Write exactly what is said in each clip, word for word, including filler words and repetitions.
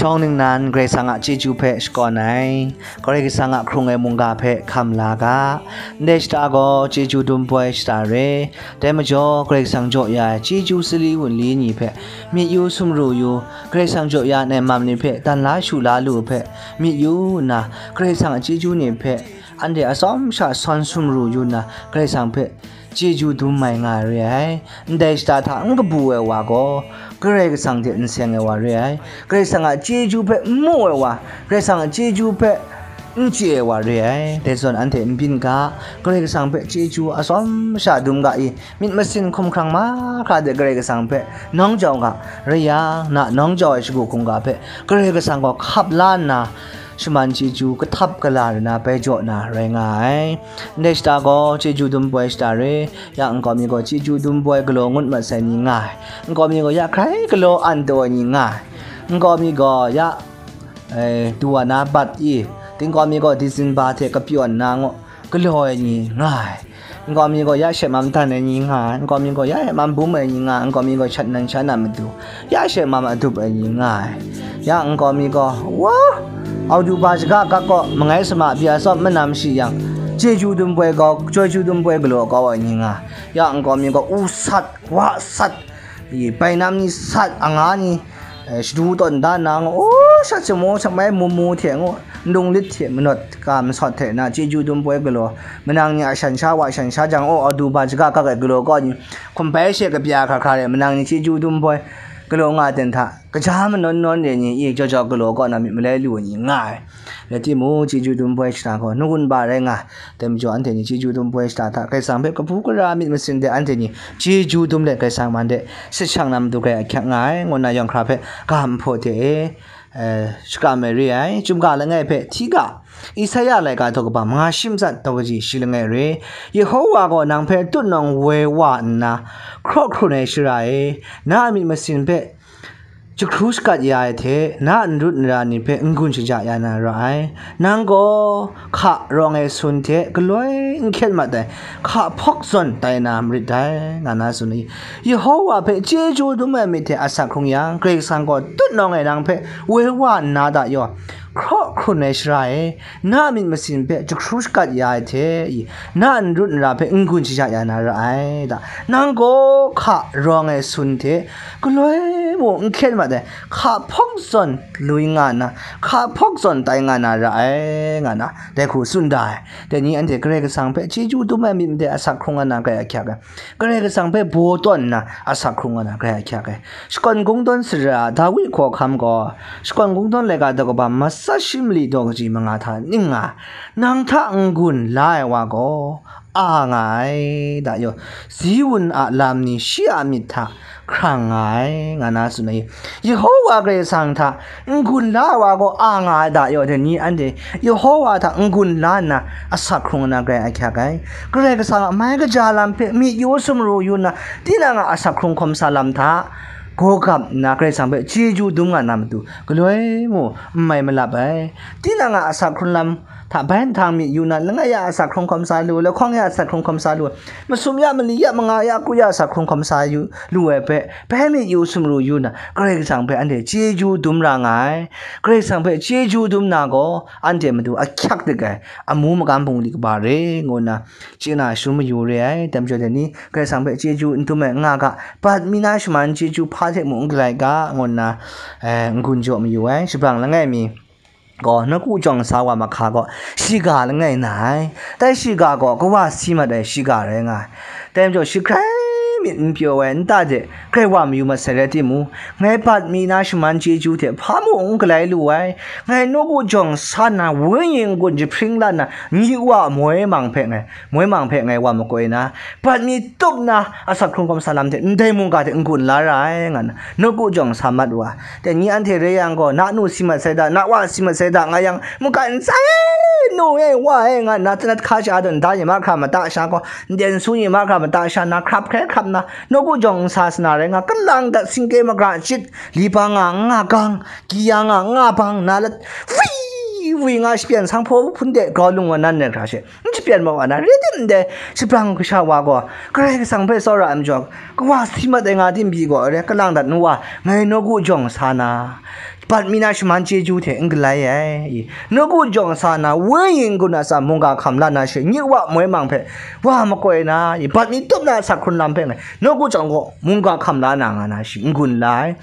Yawng ningnan Karai Kasang a chyeju hpe shakawn ai, Karai Kasang a hkrung ai mungga hpe hkam la ga. Ndai shata gaw chyeju dum poi shata re. Dai majaw Karai Kasang jaw ya ai chyeju sali wunli ni hpe myit yu sumru yu, Karai Kasang jaw ya ai mam ni hpe dan la shu la lu hpe myit yu nna, Karai Kasang a chyeju ni hpe anhte atsawm sha sawn sumru yu nna, Karai Kasang hpe chyeju dum mai nga ai re ai. Ndai shata hta n kabu ai wa gaw, Karai Kasang hte n seng ai wa re ai. Karai Kasang a chyeju hpe n mu ai wa, Karai Kasang a chyeju hpe n chye ai wa re ai. Dai zawn anhte n byin ga, Karai Kasang hpe chyeju atsawm sha dum ga i, myit masin hkumhkrang mahkra de Karai Kasang hpe nawng jau ga, rai yang, na nawng jau ai shagu hkungga hpe Karai Kasang gaw hkap la nna, shaman chyeju kahtap kala rai na bai jaw na rai nga ai. Ndai shata gaw chyeju dum poi shata re, ya nkau mi gaw chyeju dum poi galaw ngut mat sai ni nga ai. Nkau mi gaw ya hkrai galaw an taw ai ni nga ai. Nkau mi gaw ya, eh, duwa na bat i, tingkau mi gaw dizinba hte kapyawn na ngaw galaw ai ni nga ai. Nkau mi gaw ya she mam dan ai ni nga ai, nkau mi gaw ya she mam bum ai ni nga ai, nkau mi gaw shat nan sha na matu ya she mam adup ai ni nga ai. Ya nkau mi gaw, wa, Oktoba shaga kak kaw mangai sama bya tsawp manam shi yang, chyeju dum poi gaw, chyeju dum poi galaw kau ai ni nga ai. Ya nkau mi gaw u sat, wa sat, i, bainam ni sat, anga ni, eh, shadu tawn da na ngaw, o, shat shamu, shat mai mu mu hte ngaw, ndung lit hte manawt ka masawt hte na, chyeju dum poi galaw, manang ni a shan sha wa shan sha jang, o, Oktoba shaga kak ai galaw kaw ni, hkumbai she kapya hkra hkra re, manang ni chyeju dum poi galaw nga ten hta, kaja manawn nawn re ni, i, jaw jaw galaw kaw na myit malai lu ai ni nga ai. Rai timung, chyeju dum poi shata gaw, nawku nba rai nga, dai majaw anhte ni chyeju dum poi shata hta, Karai Kasang hpe kabu gara myit masin de anhte ni chyeju dum let Karai Kasang man de sit shang na matu grai ahkyak nga ai, ngu nna yawng hkra hpe ga nhpaw hte e, eh, shakram ai re ai. Chyum ga langai hpe hti ga, Isaya laika daw kaba manga shi matsat daw kaji shi langai re, Yehowa gaw nang hpe tutnawng woi wa nna, hkraw hkrun ai shara e, na a myit masin hpe jahkru shakat ya ai hte, na a n rut n ra ni hpe n-gun shaja ya na ra ai. Nang gaw hka rawng ai sun hte galoi n hkyen mat ai, hka hpawk zawn tai na marit dai, nga na tsun ai. Yehowa hpe chyeju dum ai myit hte asak hkrung yang, Karai Kasang gaw tutnawng e nang hpe woi wa nna da yaw, hkraw hkrun ai shara e, na a myit masin hpe jahkru shakat ya ai hte i, na a n rut n ra hpe n-gun shaja ya na ra ai da. Nang gaw hka rawng ai sun hte galoi mung n hkyen mat ai, hka hpawk zawn lui nga nna, hka hpawk zawn tai nga na ra ai, nga na, dai hku tsun da ai. Dai ni anhte Karai Kasang hpe chyeju dum ai myit made asak hkrung nga na grai ahkyak ai. Karai Kasang hpe baw tawn nna asak hkrung nga na grai ahkyak ai. Shakawn Kungdawn sara Dawi hkawhkam gaw, Shakawn Kungdawn laika daw kaba matsat shi mali daw kaji manga hta ning nga, nang hta n-gun la ai wa gaw, a nga ai, da yaw, Ziun a lam ni shi a myit hta hkrang nga ai, nga na tsun ai. Yehowa Karai Kasang hta n-gun la ai wa gaw a nga ai da yaw, dai ni anhte Yehowa hta n-gun la nna asak hkrung nna grai ahkyak ai. Karai Kasang a mai kaja lam hpe myit yu sumru yu nna, tinang a asak hkrung hkawm sa lam hta gaw gap nna Karai Kasang hpe chyeju dum nga na matu, galoi mung n mai malap ai. Tinang a asak hkrung lam hta bai nhtang myit yu na, langai ya asak hkrung hkawm sa lu, lahkawng ya asak hkrung hkawm sa lu, masum ya, mali ya, manga ya, aku ya asak hkrung hkawm sa yu, lu ai hpe, bai myit yu sumru yu na, Karai Kasang hpe anhte chyeju dum ra nga ai. Karai Kasang hpe chyeju dum na gaw, anhte matu ahkyak dik ai, amu makam bungli kaba re, ngu nna, chye na shu mayu re ai. Dai majaw dai ni, Karai Kasang hpe chyeju n dum ai n nga ga, bat mi na shaman chyeju hpa hte mung n galai ga, ngu nna, eh, n-gun jaw mayu ai. Shabrang langai mi gaw, nawku jawng sa wa mahka gaw, shiga langai na ai. Dai shiga gaw, kawa si mat ai shiga rai nga ai. Dai majaw, shi hkrai myit n pyaw ai, nta de grai wa mayu mat sai rai timung, ngai bat mi na shaman chyeju hte hpa mung n galai lu ai. Ngai nawku jawng sa nna, wenyi n-gun jahpring la nna, myi wa moi mang hpe ngai, moi mang hpe ngai wa makoi na, bat mi tup nna, asak hkrung hkawm sa lam hte ndai mungga hte n-gun la ra ai, nga nna, nawku jawng sa mat wa. Dai ni anhte rai yang gaw, na nu si mat sai da, na wa si mat sai da, nga yang, mungga n tsai, nu e, wa e, nga nna, tanat hka sha daw nda ni mahkra mata sha gaw, nden su ni mahkra mata sha nna, hkrap hkrai hkrap nna, nawku jawng n sa sana rai nga, kalang dat singke magra chyit, li ba nga, nga gang, gi ya nga, nga bang, na lat, wi, wi nga shapyan sanghpaw hpun de grau lung wa nan ai hkra she, n shapyan ma wa na, rai tim ndai, shabrang kasha wa gaw, Karai Kasang hpe tsawra ai majaw, kawa si mat ai nga tim pyi gaw, re, kalang dat nu wa, ngai nawku jawng sa na, bat mi na shaman chyeju hte n galai ai. Nawku jawng sa na, wenyi n-gun a tsa mungga hkam la na she, nye wa moi mang hpe wa makoi na, bat mi tup na asak hkrun lam hpe ngai, nawku jawng gaw mungga hkam la na nga na shi, n-gun la ai.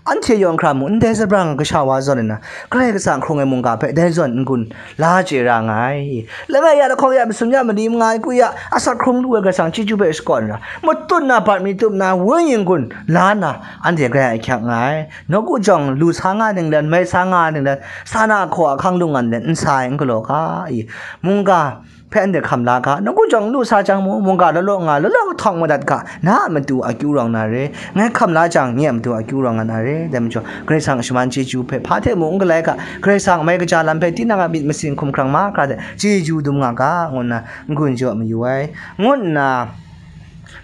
Anhte yawng hkra mung, ndai zabrang kasha wa zawn nna, Karai Kasang hkrung ai mungga hpe dai zawn n-gun la chye ra nga ai. Langai ya, lahkawng ya, masum ya, mali mangai ku ya, asak hkrung lu ai Karai Kasang chyeju hpe shakawn ra, matut na, bat mi tup na, wenyi n-gun la na, anhte grai ahkyak nga ai. Nawku jawng lu sa nga ninglen, mai sa nga ninglen, sa na ahkaw ahkang lung nga ninglen, n sa ai, n galaw ga i. Mungga hpe anhte hkam la ga, nawku jawng lu sa jang mung, mungga law law nga, law law kahtawng madat ga, na a matu akyu rawng na re, ngai hkam la jang, nye a matu akyu rawng nga na re, dai majaw, Karai Kasang a shaman chyeju hpe hpa hte mung n galai ga, Karai Kasang a mai kaja lam hpe tinang a myit masin hkumhkrang mahkra hte chyeju dum nga ga, ngu nna n-gun jaw mayu ai, ngu nna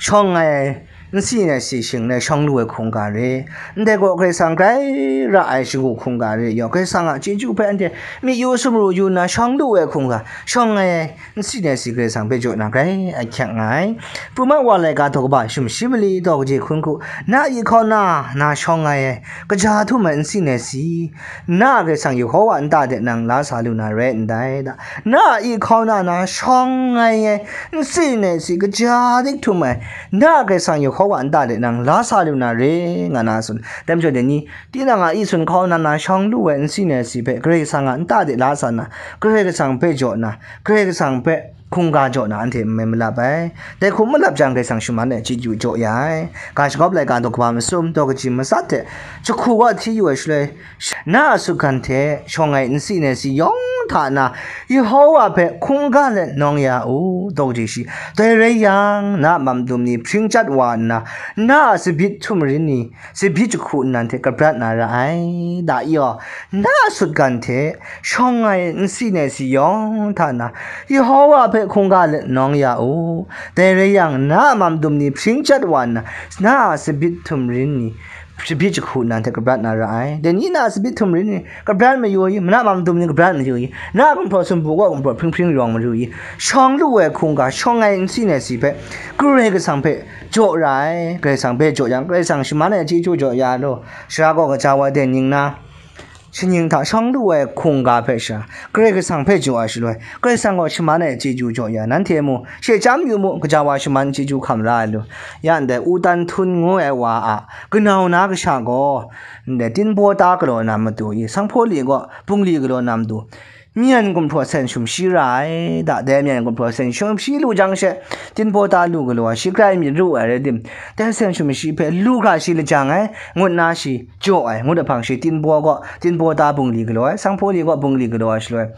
shawng ai, nsi nai si shing nai shawng lu ai hkungga re, ndai gaw Karai Kasang grai ra ai shagu hkungga re yaw, Karai Kasang a chyeju hpe anhte myit yu sumru yu nna shawng lu ai hkungga, shawng ai, nsi nai si Karai Kasang hpe jaw na grai ahkyak nga ai. Pru mat wa laika daw kaba shum shi mali daw kaji hkun hku, na a hkauna na shawng ai, kaja htum ai nsi nai si, na a Karai Kasang Yehowa nta de nang la sa lu na rai ndai da. Na a hkauna na shawng ai, nsi nai si, kaja dik htum ai, na a Karai Kasang Yehowa nta de nang la sa lu na re, nga na tsun. Dai majaw dai ni, tinang a isun hkauna na shawng lu ai nsi nai si hpe Karai Kasang a nta de la sa na, Karai Kasang hpe jaw na, Karai Kasang hpe hkungga jaw na anhte n mai malap ai. Dai hkum malap jang, Karai Kasang shaman ai chyeju jaw ya ai. Ga shagawp laika daw kaba masum daw kaji matsat hte jahku wa hti yu ai shaloi, na a sutgan hte shawng ai nsi nai si yawng hta na, Yehowa hpe hkungga let nawng ya u, daw kaji shi. Dai rai yang, na a mam dum ni hpring chyat wa nna, na a tsabyi htum rin ni, tsabyi jahku nnan hte kabrat na ra ai, da yaw, na a sutgan hte shawng ai nsi nai si yawng hta na, Yehowa hpe hkungga let nawng ya u. Dai rai yang, na a mam dum ni hpring chyat wa nna, na a tsabyi htum rin ni, tsabyi jahku nnan hte kabrat na ra ai. Dai ni na a tsabyi htum rin ni kabrat mayu i, na a mam dum ni kabrat mayu i, na a gumhpraw sumpu gaw gumhpraw hpring hpring rawng mayu i, shawng lu ai hkungga, shawng ai nsi nai si hpe, Karai Kasang hpe jaw ra ai. Karai Kasang hpe jaw yang, Karai Kasang shaman ai chyeju jaw ya law, sara gaw kaja wa dai ning na, shaning hta shawng lu ai hkungga hpe sha, Karai Kasang hpe jaw ai shaloi, Karai Kasang gaw shaman ai chyeju jaw ya, nanhte mu, she chyam yu mu, kaja wa shaman chyeju hkam la ai lu, ya ndai Utan Htun ngu ai wa a kanau na kasha gaw, ndai tinbaw ta galaw na matu i, sanghpaw li gaw bungli galaw na matu, myen gumhpraw sen shum shi ra ai, da, dai myen gumhpraw sen shum shi lu jang she, tinbaw ta lu galaw ai, shi grai myit ru ai rai tim, dai sen shum shi hpe lu hkra shi lajang ai, ngut nna shi jaw ai, ngut ahpang shi tinbaw gaw, tinbaw ta bungli galaw ai, sanghpaw li gaw bungli galaw ai shaloi,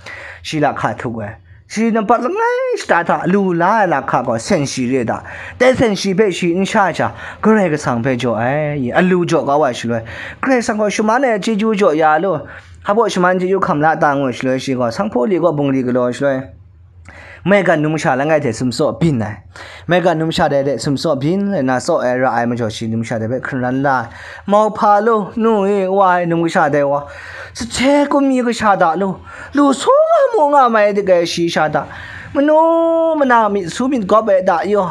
shi lahka htuk ai. Shi nampat langai shata hta lu la ai lahka gaw sen shi re da, dai sen shi hpe shi n sha ai sha, Karai Kasang hpe jaw ai, alu jaw kau ai shaloi, Karai Kasang gaw shaman ai chyeju jaw ya law, hpa baw shaman chyeju hkam la ta ngu shaloi, shi gaw sanghpaw li gaw bungli galaw ai shaloi, maigan numsha langai hte sumtsaw byin ai. Maigan numsha dai hte sumtsaw byin ai na tsaw ai ra ai majaw, shi numsha dai hpe hkungran la ai. Mauhpa lu, nu e, wa e, numsha dai wa, sahte gummi kasha da lu, lu su nga mu nga mai dik ai shi sha da, manu mana myit su myit gawp ai da yaw,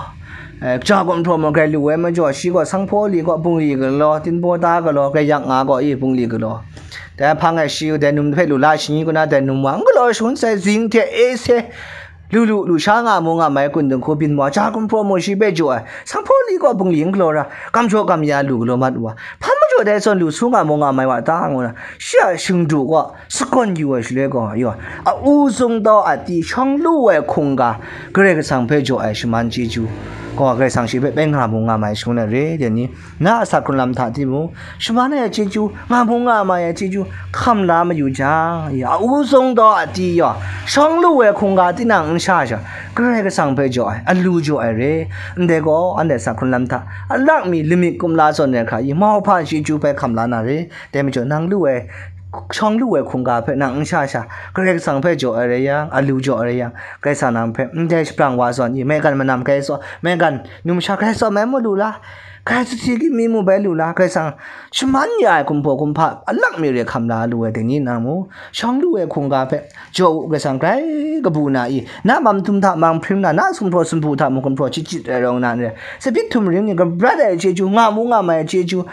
eh, ja gumhpraw maw grai lu ai majaw, shi gaw sanghpaw li gaw bungli galaw, tinbaw ta galaw, grai yak nga gaw i bungli galaw. Dai hpang e shi dai num hpe lu la shi ni, kuna dai num wa n galaw shangun sai zing hte e se lu lu, lu sha nga mu nga mai kun dinghku byin wa, ja gumhpraw mu shi hpe jaw ai, sanghpaw li gaw bungli n galaw ra, kam jaw kam ya lu galaw mat wa, hpa majaw dai zawn lu su nga mu nga mai wa ta, ngu na, shi a shingdu gaw sakawn yu ai shaloi gaw, yaw, a u zung taw a ti shawng lu ai hkungga, Karai Kasang hpe jaw ai shaman chyeju gaw, Karai Kasang shi hpe bai nga mu nga mai shangun ai re, dai ni, na a asak hkrun lam hta timung, shaman ai chyeju, nga mu nga mai ai chyeju hkam la mayu jang, ya, a u zung taw a ti yaw, shawng lu ai hkungga tinang n sha sha, Karai Kasang hpe jaw ai, alu jaw ai re. Ndai gaw, anhte asak hkrun lam hta, alak mi lamik kumla zawn ai hkra i, mauhpa chyeju hpe hkam la na re. Dai majaw, nang lu ai, shawng lu ai hkungga hpe nang n sha sha, Karai Kasang hpe jaw ai rai yang, alu jaw ai rai yang, Karai Kasang nang hpe ndai shabrang wa zawn i, maigan manam grai tsaw, maigan numsha grai tsaw mai mu lu la, grai sahti gummi mu bai lu la, Karai Kasang shaman ya ai kumhpaw kumhpa alak mi re hkam la lu ai dai ni nang mu, shawng lu ai hkungga hpe jaw u, Karai Kasang grai kabu na i, na mam dum hta mang hpring na, na gumhpraw sumpu hta mung gumhpraw chyit chyit rai rawng na n re, tsabyi htum ring ni kabrat ai chyeju, nga mu nga mai ai chyeju,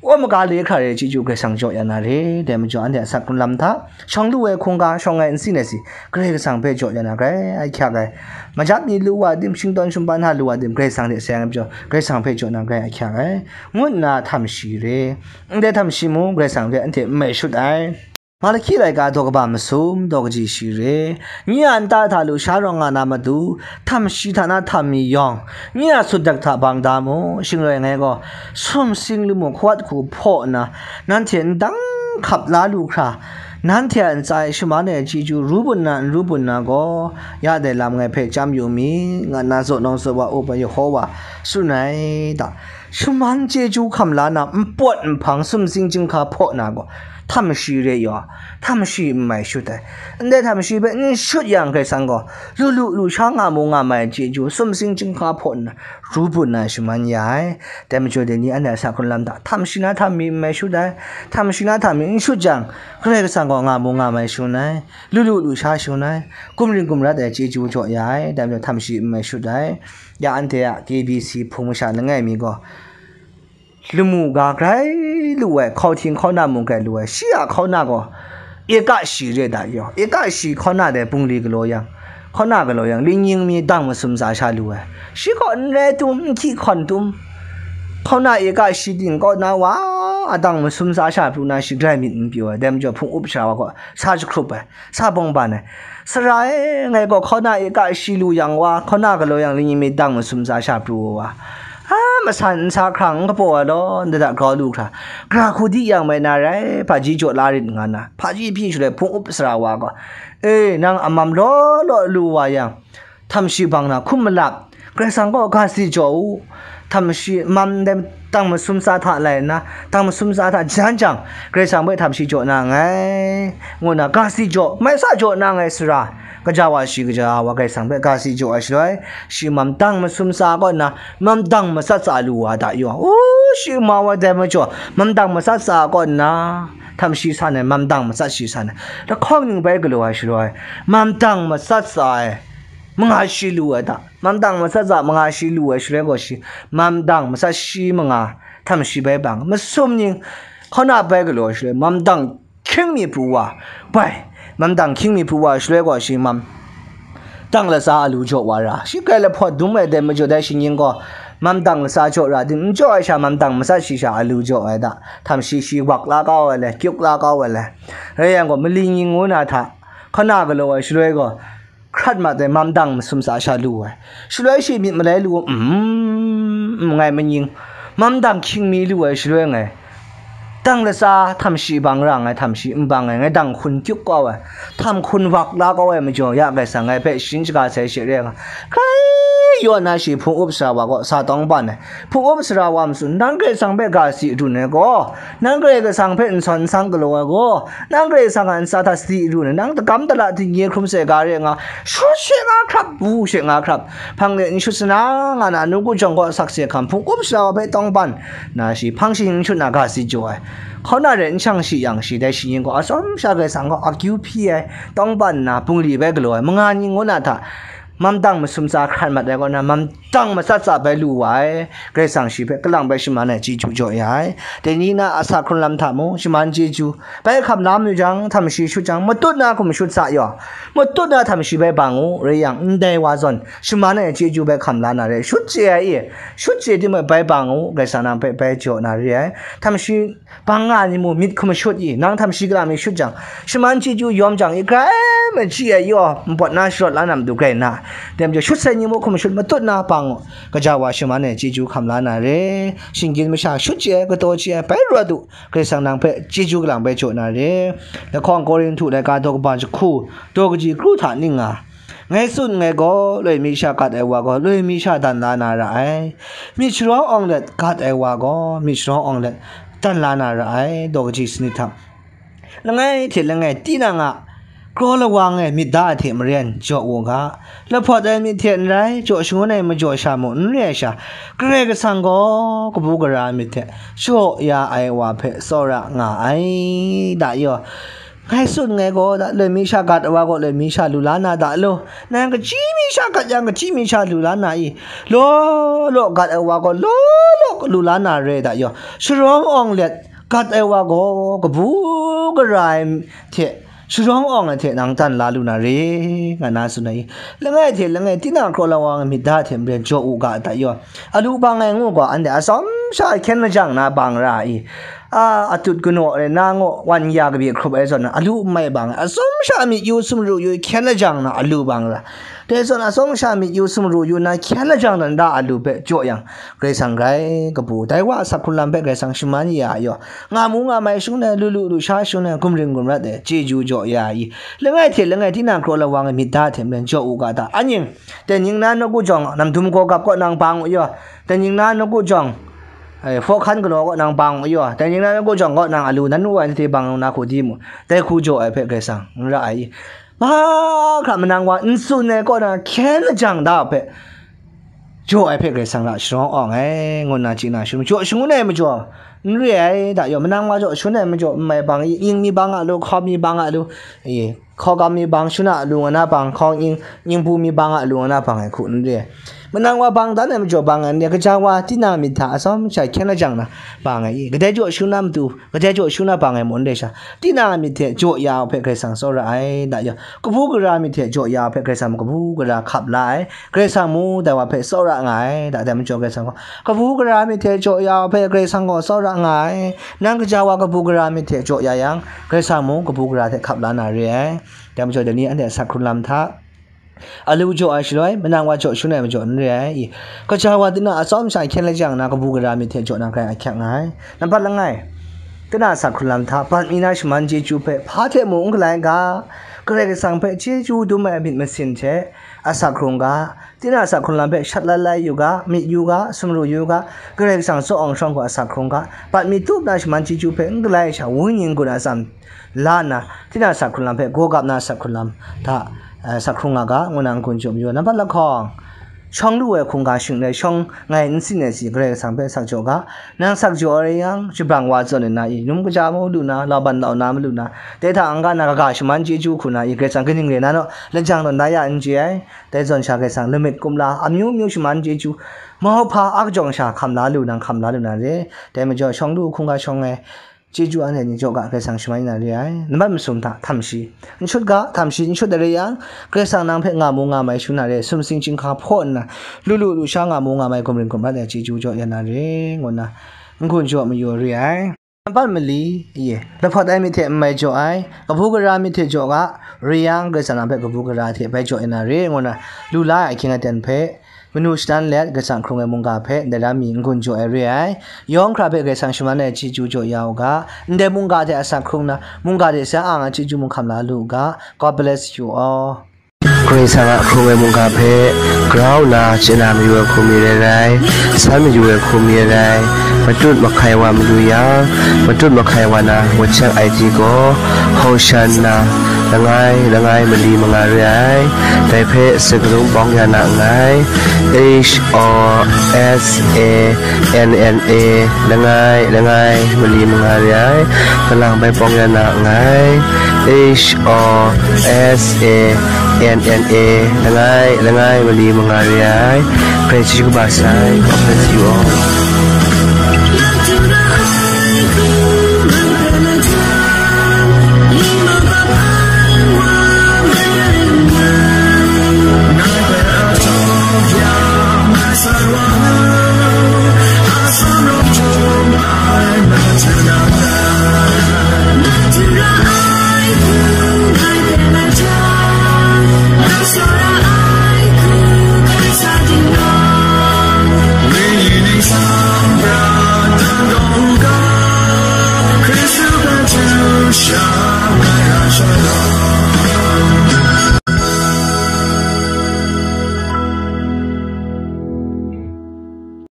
Kaw maga le hkra re chyeju Karai Kasang jaw ya na re, dai majaw anhte a asak hkrung lam hta, shawng lu ai hkungga, shawng ai nsin ai si, Karai Kasang hpe jaw ya na grai ahkyak ai. Majat mi lu wa dim, shingtawn sumpan hta lu wa dim, Karai Kasang hte seng ai majaw, Karai Kasang hpe jaw na grai ahkyak ai, ngu nna htam shi re. Ndai htam shi mung Karai Kasang hpe anhte n mai shut ai. Malaki laika daw kaba masum, daw kaji shi re. Nye a nta hta lusha rawng nga na matu, htam shi hta na htam mi yawng, nye a sutdak hta bang da mu, shing rai ngai gaw, sumsing lamu hkawat hku hpaw nna, nanhte ndang hkap la lu hkra, nanhte a ntsa e shaman ai chyeju ru bun na, n ru bun na gaw, ya dai lam ngai hpe chyam yu mi, nga nna zaw nawng zaw wa up ai Yehova tsun ai da. Shaman chyeju hkam la na, npawt nhpang sumsing chyinghka hpaw na gaw, htam shi re yaw, htam shi n mai shut ai. Ndai htam shi hpe n shut yang, Karai Kasang gaw, lu lu lusha nga mu nga mai chyeju, sumsing chyinghka hpaw nna, ru bun na shaman ya ai. Dai majaw dai ni anhte a asak hkrung lam hta, htam shi na htam mi n mai shut ai. Htam shi na htam mi n shut jang, Karai Kasang gaw nga mu nga mai shangun ai, lu lu lusha shangun ai, gumring gumrat ai chyeju jaw ya ai. Dai majaw htam shi n mai shut ai. Ya anhte a K B C hpung masha langai mi gaw, lamu ga grai lu ai, hkauhting hkauna mung grai lu ai, shi a hkauna gaw eka shi re da yaw. Eka shi hkauna dai bungli galaw yang, hkauna galaw yang, lingning mi dang masum tsa sha lu ai. Shi gaw n rai tum, n hkyi hkawn tum, hkauna eka shi ting kaw na wa, a dang masum tsa sha pru na shi grai myit n pyaw ai. Dai majaw hpung up sara wa gaw sa jahkrup ai, sa bawng ban ai. Sara e, ngai gaw hkauna eka shi lu yang wa, hkauna galaw yang lingning mi dang masum tsa sha pru wa, a masan nsa hkrang n kapaw ai law, ndai hta grau lu hkra, gara hku di yang mai na rai, hpaji jaw la rit nga na, hpaji hpyi shaloi hpung up sara wa gaw, e, nang a mam law law lu wa yang, htam shi bang na hkum malap, Karai Kasang gaw ga si jaw u, htam shi mam dai dang masum tsa hta lai nna, dang masum tsa hta jan jang, Karai Kasang hpe htam shi jaw na nngai, ngu nna ga si jaw, mai sa jaw na nngai sara, kaja wa shi kaja wa Karai Kasang hpe ga si jaw ai shaloi, shi mam dang masum tsa kaw nna, mam dang matsat tsa lu wa da yaw. U, shi mau ai dai majaw, mam dang matsat tsa kaw nna, htam shi san ai, mam dang matsat shi san ai, lahkawng ning bai galaw ai shaloi, mam dang matsat tsa ai, manga shi lu ai hta, mam dang matsat tsa manga shi lu ai shaloi gaw shi, mam dang matsat shi manga htam shi bai bang, masum ning hkauna bai galaw ai shaloi, mam dang hkying mi pru wa, bai, mam dang hkying mi pru wa shaloi gaw shi, mam dang latsa a lu jaw wa ra, shi grai lahpawt dum ai dai majaw dai shinggyim gaw, mam dang latsa jaw ra dim, n jaw ai sha, mam dang matsat shi sha a lu jaw ai hta, htam shi shi wak la kau ai le, kyuk la kau ai le, rai yang gaw, mali ning ngu na hta, hkauna galaw ai shaloi gaw, hkrat mat ai, mam dang masum tsa sha lu ai. Shaloi shi myit malai lu, mm, mm, ngai maning, mam dang hkying mi lu ai shaloi ngai, dang latsa htam shi bang ra ngai, htam shi n bang ai, ngai dang hkun kyuk kau ai, htam hkun wak la kau ai majaw, ya Karai Kasang ngai hpe sharin shaga sai she re nga, grai yaw nna shi hpung up sara wa gaw sa tawng ban ai. Hpung up sara wa matsun, nang Karai Kasang hpe ga si run ai gaw, nang Karai Kasang hpe nsawn nsang galaw ai gaw, nang Karai Kasang a ntsa hta si run ai, nang dagam dala dingnye hkrum sai ga re nga, shut she nga hkrap, bu she nga hkrap, hpang de n shut sana, nga na, nawku jawng kaw sakse hkam hpung up sara wa hpe tawng ban na shi, hpang shing n shut na ga si jaw ai. Hkauna re n shang shi yang shi, dai shi ning gaw atsawm sha Karai Kasang gaw akyu hpyi ai, tawng ban nna bungli bai galaw ai, manga ning ngu na hta, mam dang masum tsa hkrat mat ai kaw na, mam dang matsat tsa bai lu wa ai, Karai Kasang shi hpe kalang bai shaman ai chyeju jaw ya ai. Dai ni na a sa hkrun lam hta mung, shaman chyeju bai hkam la mayu jang, htam shi shut jang, matut na hkum shut sa yaw, matut na htam shi bai bang u, rai yang, ndai wa zawn, shaman ai chyeju bai hkam la na re, shut chye ai e, shut chye tim ai bai bang u, Karai Kasang nang hpe bai jaw na re ai, htam shi bang nga ai ni mung myit hkum shut i, nang htam shi kalang mi shut jang, shaman chyeju yawm jang i, grai machyi ai yaw, npawt na sharawt la na matu grai na, dai majaw shut sai ni mung hkum shut matut na bang u, kaja wa shaman ai chyeju hkam la na re, shinggyim masha shut chye ai, kataw chye ai, bai rawt u, Karai Kasang nang hpe chyeju kalang bai jaw na re. Lahkawng Korinhtu laika daw kaba jahku, daw kaji kru hta ning nga, ngai tsun nngai gaw, loi mi sha gat ai wa gaw, loi mi sha dan la na ra ai. Myit sharawng awng let gat ai wa gaw, myit sharawng awng let dan la na ra ai, daw kaji sanit hta. Langai hte langai tinang a kraw lawang e myit da ai hte maren jaw u ga, lahpawt ai myit hte n rai, jaw shangun ai majaw sha mung n re ai sha, Karai Kasang gaw kabu gara ai myit hte jaw ya ai wa hpe tsawra nga ai, da yaw. Ngai tsun nngai gaw, da, loi mi sha gat ai wa gaw loi mi sha lu la na da law, nang kachyi mi sha gat yang kachyi mi sha lu la na i, law law gat ai wa gaw law law lu la na re da yaw, sharawng awng let gat ai wa gaw kabu gara ai hte sharawng awng ai hte nang dan la lu na re, nga na tsun ai i. Langai hte langai, tinang hkraw la wa ai myit da hte maren jaw u ga da yaw, alu bang ai ngu gaw, anhte atsawm sha hkyen lajang na bang ra ai i, a, atut kanaw rai na ngaw wan ya kabye hkrup ai zawn, alu n mai bang ai, atsawm sha myit yu sumru yu hkyen lajang na alu bang ra. Dai zawn atsawm sha myit yu sumru yu na hkyen lajang na nta alu hpe jaw yang, Karai Kasang grai kabu, dai wa a asak hkrung lam hpe Karai Kasang shaman ya ai yaw, nga mu nga mai shangun ai, lu lu lu sha shangun ai, gumring gumrat ai, chyeju jaw ya ai i. Langai hte langai, tinang hkraw la wa ai myit da hte maren jaw u ga da, anying, dai ning na nawku jawng, namdum gaw gap kaw nang bang u yaw, dai ning na nawku jawng, eh, hpaw hkan galaw kaw nang bang u yaw, dai ning na nawku jawng kaw nang alu nan wu ai nte bang na hku di mu, dai hku jaw ai hpe Karai Kasang n ra ai i. Mahkra manang wa n tsun ai kaw na hkyen lajang da hpe jaw ai hpe Karai Kasang ra sharawng awng ai, ngu nna chye na shangun, jaw shangun ai majaw n re ai, da yaw, manang wa jaw shangun ai majaw n mai bang i, ying mi bang a lu, hkaw mi bang a lu, i, hkaw gam mi bang shun a lu nga na bang, hkaw ying, yingpu mi bang a lu nga na bang ai hku n re ai. Manang wa bang dan ai majaw bang ai n re, gaja wa tinang myit hta atsawm sha hkyen lajang na bang ai i, kadai jaw shangun na matu, kadai jaw shangun na bang ai maw n re sha, tinang a myit hte jaw ya ai hpe Karai Kasang tsawra ai, da yaw, kabu gara myit hte jaw ya ai hpe Karai Kasang kabu gara hkap la ai, Karai Kasang mu dai wa hpe tsawra nga ai, da dai majaw Karai Kasang gaw, kabu gara myit hte jaw ya ai hpe Karai Kasang gaw tsawra nga ai, nang gaja wa kabu gara myit hte jaw ya yang, Karai Kasang mu kabu gara hte hkap la na re ai. Dai majaw dai ni anhte asak hkrung lam hta, alu jaw ai shaloi, manang wa jaw shangun ai majaw n re ai i, gaja wa tinang atsawm sha hkyen lajang na kabu gara myit hte jaw na grai ahkyak nga ai. Nampat langai, tinang asak hkrung lam hta, bat mi na shaman chyeju hpe hpa hte mung n galai ga, Karai Kasang hpe chyeju dum ai myit masin hte asak hkrung ga, tinang asak hkrung lam hpe shat lai lai yu ga, myit yu ga, sumru yu ga, Karai Kasang tsaw awng shawng gaw asak hkrung ga, bat mi tup na shaman chyeju hpe n galai sha, wenyi n-gun a atsam la nna, tinang asak hkrung lam hpe gaw gap na asak hkrung lam hta, eh, asak hkrung nga ga, ngu na n-gun jaw mayu. Nampat lahkawng, shawng lu ai hkungga shing rai shawng ngai n sin ai si Karai Kasang hpe asak jaw ga, nang asak jaw ai rai yang, shabrang wa zawn ai na i, num kaja mu lu na, lauban lau na malu na, dai hta n-ga na kaga shaman chyeju hku na i, Karai Kasang kaning re na naw, lajang tawn da ya n chye ai. Dai zawn sha Karai Kasang lamit kumla amyu myu shaman chyeju, mauhpa a kajawng sha hkam la lu nang hkam la lu na re. Dai majaw shawng lu hkungga shawng ai chyeju anhte ni jaw ga Karai Kasang shaman na re ai. Nampat masum hta htam shi n shut ga, htam shi n shut ai rai yang, Karai Kasang nang hpe nga mu nga mai shangun na re, sumsing chyinghka hpaw nna, lu lu lu sha nga mu nga mai gumring gumrat ai chyeju jaw ya na re, ngu nna n-gun jaw mayu re ai. Nampat mali, ye, lahpawt ai myit hte n mai jaw ai, kabu gara myit hte jaw ga, re yang, Karai Kasang nang hpe kabu gara hte bai jaw ya na re, ngu nna, lu la ai ahkying aten hpe, manu shadan let, Karai Kasang hkrung ai mungga hpe, ndai lam mi n-gun jaw ai re ai. Yawng hkra hpe Karai Kasang shaman ai chyeju jaw ya u ga, ndai mungga hte asak hkrung na, mungga hte sa ang ai chyeju mung hkam la lu u ga. God bless you all. Karai Kasang a hkrung ai mungga hpe grau nna chye na mayu ai hku mi rai rai, san mayu ai hku mi rai rai, matut mahkai wa mayu yang, matut mahkai wa na WhatsApp I D gaw, Hosanna, langai, langai mali manga re ai. Dai hpe sakarung pawng ya na nngai. H O S A N N A, langai, langai mali manga re ai. Kalang bai pawng ya na nngai. H O S A N N A, langai, langai mali manga re ai. Karai chyeju kaba sai. God bless you all.